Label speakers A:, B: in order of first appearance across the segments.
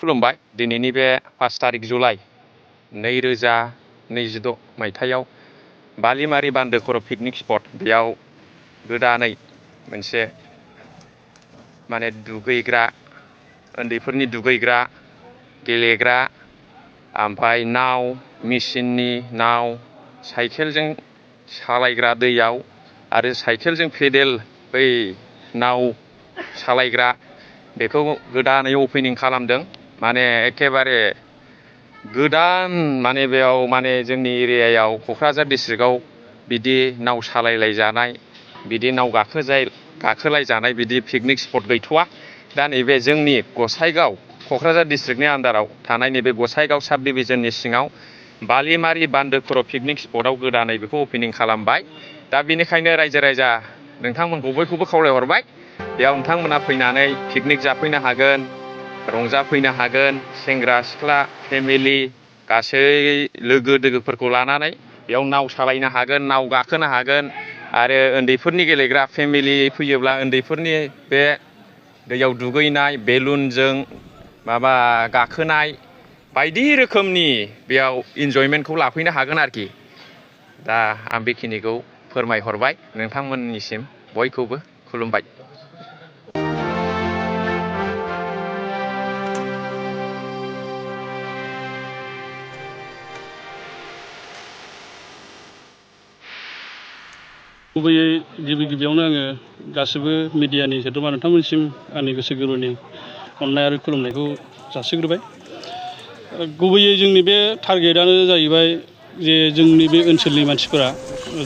A: खुलुमबाय दिनैनि बे 5 तारिख जुलाइ 2026 मायथाइयाव बालिमारि बान्दो खर' पिकनिक स्पट बेयाव गोदानै मोनसे माने दुगैग्रा उन्दैफोरनि दुगैग्रा गेलेग्रा ओमफ्राय नाव मेचिननि नाव साइकेलजों सालायग्रा दैयाव आरो साइकेलजों पेडेल बै नाव सालायग्रा बेखौ गोदानै अपेनिं खालामदों माने एखेबारे गोदान माने बेयाव माने जोंनि एरियायाव क'क्राझार डिस्ट्रिक्टआव बिदि नाव सालायलायजानाय बिदि नाव गाखोलायजानाय बिदि पिकनिक स्पट गैथ'वा दा नैबे जोंनि गसाइगाव क'क्राझार डिस्ट्रिक्टनि आन्दाराव थानाय नैबे गसाइगाव साब डिभिजननि सिङाव बालिमारि बान्दो खर' पिकनिक स्पटआव गोदानै बेखौ अपेनिं खालामबाय दा बेनिखायनो रायजो राजा नोंथांमोनखौ बयखौबो खावलायहरबाय बेयाव नोंथांमोना फैनानै पिकनिक जाफैनो हागोन रंजाफैनो हागोन सेंग्रा सिख्ला फेमिलि गासै लोगो दोगोफोरखौ लानानै बेयाव नाव सालायनो हागोन नाव गाखोनो हागोन आरो उन्दैफोरनि गेलेग्रा फेमिलि फैयोब्ला उन्दैफोरनि बे दैयाव दुगैनाय बेलुनजों माबा गाखोनाय बायदि रोखोमनि बेयाव इन्जयमेन्टखौ लाफैनो हागोन आरोखि दा आं बेखिनिखौ फोरमायहरबाय नोंथांमोननिसिम बयखौबो खुलुमबाय।
B: गुबैयै गिबियावनो आङो गासिबो मिडियानि सोद्रोमा नोंथांमोननिसिम आंनि गोसो गोरबोनि अननाय आरो खुलुमनायखौ जासिग्रोबाय। गुबैयै जोंनि बे टारगेटआनो जाहैबाय जे जोंनि बे ओनसोलनि मानसिफोरा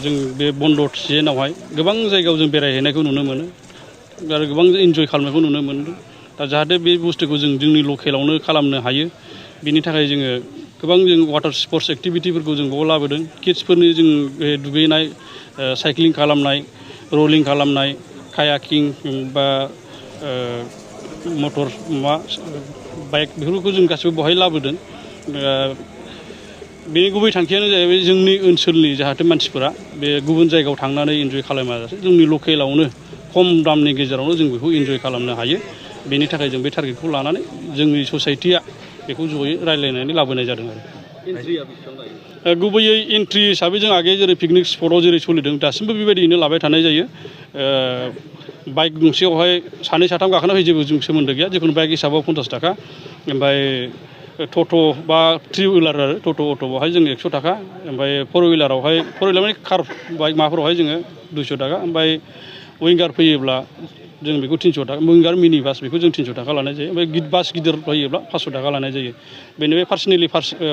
B: जों बे बन्द' सिजोनावहाय गोबां जायगायाव जों बेरायहैनायखौ नुनो मोनो आरो गोबां इन्जय खालामनायखौ नुनो मोनदों दा जाहाथे बे बुस्थुखौ जों जोंनि लकेलावनो खालामनो हायो बिनि थाखाय जोङो गोबां जों वाटार स्पर्ट्स एक्टिभिटिफोरखौ जों बाव लाबोदों किड्सफोरनि जों दुगैनाय साइक्लिं खालामनाय रलिं खालामनाय कायाकिं बा मटर बाइक बेफोरखौ जों गासिबो बहाय लाबोदों। बेनि गुबै थांखियानो जाहैबाय जोंनि ओनसोलनि जाहाथे मानसिफोरा बे गुबुन जायगायाव थांनानै इन्जय खालामाजासे जोंनि लकेलावनो खम दामनि गेजेरावनो जों बेखौ इन्जय खालामनो हायो बेनि थाखाय जों बे टारगेटखौ लानानै जोंनि ससाइटिया बेखौ जयै रायज्लायनानै लाबोनाय जादों आरो गुबैयै एन्ट्रि हिसाबै जों आगे जेरै पिकनिक स्पटआव जेरै सोलिदों दासिमबो बेबायदियैनो लाबाय थानाय जायो। बाइक गंसेयावहाय सानै साथाम गाखोना फै जेबो जों सोमोन्दो गैया जिखुनु बाइक हिसाबाव 50 थाखा ओमफ्राय टट' बा 3 हुइलार आरो टट' अट' बेवहाय जों 100 थाखा ओमफ्राय 4 हुइलारावहाय 4 हुइलार माने कार बाइक माबाफोरावहाय जोङो 200 थाखा ओमफ्राय विंगार फैयोब्ला जों बेखौ 300 थाखा विंगार मिनि बास बेखौ जों 300 थाखा लानाय जायो ओमफ्राय बास गिदिर फैयोब्ला 500 थाखा लानाय जायो बेनिफ्राय पार्सनेलि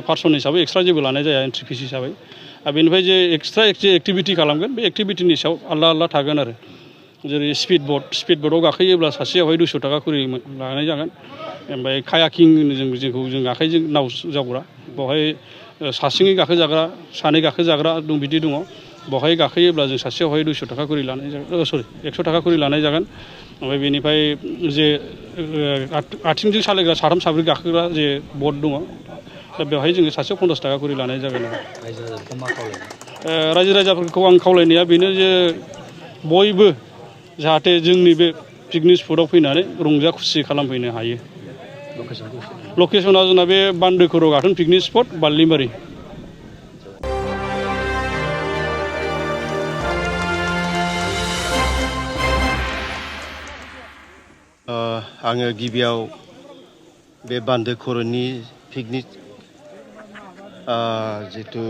B: पार्सन हिसाबै एक्सट्रा जेबो लानाय जाया एन्ट्रि फिस हिसाबै आरो बेनिफ्राय जे एक्सट्रा एक्टिभिटि खालामगोन बे एक्टिभिटिनि सायाव आलदा आलदा थागोन आरो जेरै स्पिड बटआव गाखोयोब्ला सासेयावहाय 200 थाखा खरि लानाय जागोन ओमफ्राय कायाकिं जों जेखौ जों आखाइजों नाव जावग्रा बेवहाय सासेङै गाखोजाग्रा सानै गाखोजाग्रा दं बिदि दङ बेवहाय गाखोयोब्ला जों सासेयावहाय 200 थाखा खरि लानाय जागोन 100 थाखा खरि लानाय जागोन ओमफ्राय बेनिफ्राय जे आथिंजों सालायग्रा साथाम साब्रै गाखोग्रा जे बट दङ दा बेवहाय जोङो सासेयाव 50 थाखा खरि लानाय जागोन आरो रायजो राजाफोरखौ आं खावलायनाया बेनो जे बयबो जाहाथे जोंनि बे पिकनिक स्पटआव फैनानै रंजा खुसि खालामफैनो हायो। लकेसना जोंना बे बान्दो खर' गाथोन पिकनिक स्पट बालिमारि।
C: आङो गिबियाव बे बान्दो खर'नि पिकनिक जिथु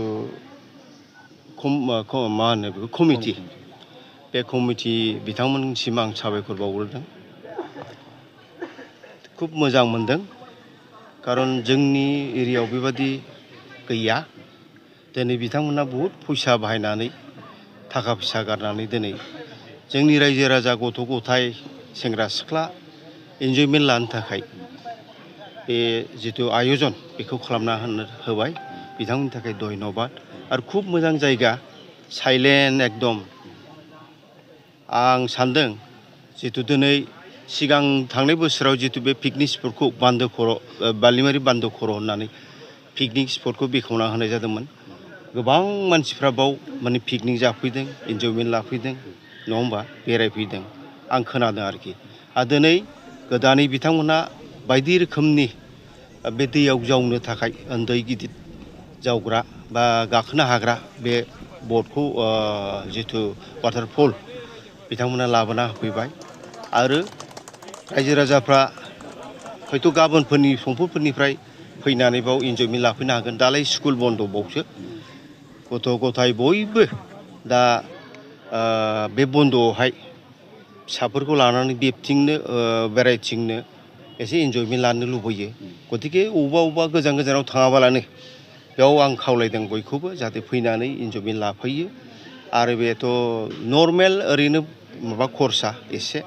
C: मा होनो बेखौ कमिटि बे कमिटि बिथांमोननिसिम आं साबायखर बावग्रोदों खुब मोजां मोनदों खारन जोंनि एरियायाव बेबादि गैया दिनै बिथांमोना बहुद फैसा बाहायनानै थाखा फैसा गारनानै दिनै जोंनि रायजो राजा गथ' गथाय सेंग्रा सिख्ला इन्जयमेन्ट लानो थाखाय बे जिथु आयजन बेखौ खालामना होबाय बिथांमोननि थाखाय धन्यबाद आरो खुब मोजां जायगा साइलेन्ट एकदम आं सान्दों जिथु दिनै सिगां थांनाय बोसोराव जिथु बे पिकनिक स्पटखौ बान्दो खर' बालिमारि बान्दो खर' होननानै पिकनिक स्पटखौ बेखेवना होनाय जादोंमोन गोबां मानसिफ्रा बाव माने पिकनिक जाफैदों इन्जयमेन्ट लाफैदों नङा होमबा बेरायफैदों आं खोनादों आरोखि आरो दिनै गोदानै बिथांमोना बायदि रोखोमनि बे दैयाव जावनो थाखाय उन्दै गिदिर जावग्रा बा गाखोनो हाग्रा बे बटखौ जिथु वाटारफल बिथांमोना लाबोना होफैबाय आरो रायजो राजाफ्रा हयथ' गाबोनफोरनि समफोरनिफ्राय फैनानै बाव इन्जयमेन्ट लाफैनो हागोन दालाय स्कुल बन्द' बावसो गथ' गथाय बयबो दा बे बन्द'आवहाय फिसाफोरखौ लानानै बेबथिंनो बेरायथिंनो एसे इन्जयमेन्ट लानो लुबैयो गतिके अबेबा गोजान गोजानाव थाङाबालानो बेयाव आं खावलायदों बयखौबो जाहाथे फैनानै इन्जयमेन्ट लाफैयो आरो बेथ' नर्मेल ओरैनो माबा खरसा एसे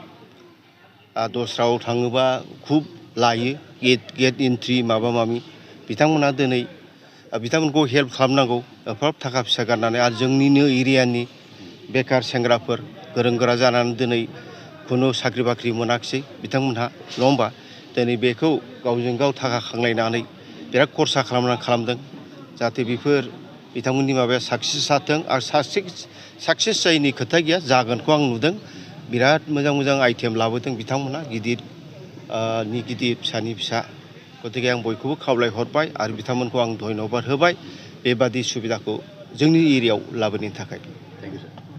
C: दस्रायाव थाङोबा खुब लायो गेट एन्ट्रि माबा माबि बिथांमोनहा दिनै बिथांमोनखौ हेल्प खालामनांगौ एफाब थाखा फैसा गारनानै आरो जोंनिनो एरियानि बेखार सेंग्राफोर गोरों गोरा जानानै दिनै खुनु साख्रि बाख्रि मोनाखिसै बिथांमोनहा नङा होमबा दिनै बेखौ गावजों गाव थाखा खांलायनानै बिराद खरसा खालामदों जाहाथे बेफोर बिथांमोननि माबाया साक्सेस जाथों आरो साक्सेस जायैनि खोथा गैया जागोनखौ आं नुदों बिराद मोजां मोजां आइटेम लाबोदों बिथांमोनहा गिदिरनि गिदिर फिसानि फिसा गतिके आं बयखौबो खावलायहरबाय आरो बिथांमोनखौ आं धन्यबाद होबाय बेबादि सुबिदाखौ जोंनि एरियायाव लाबोनायनि थाखाय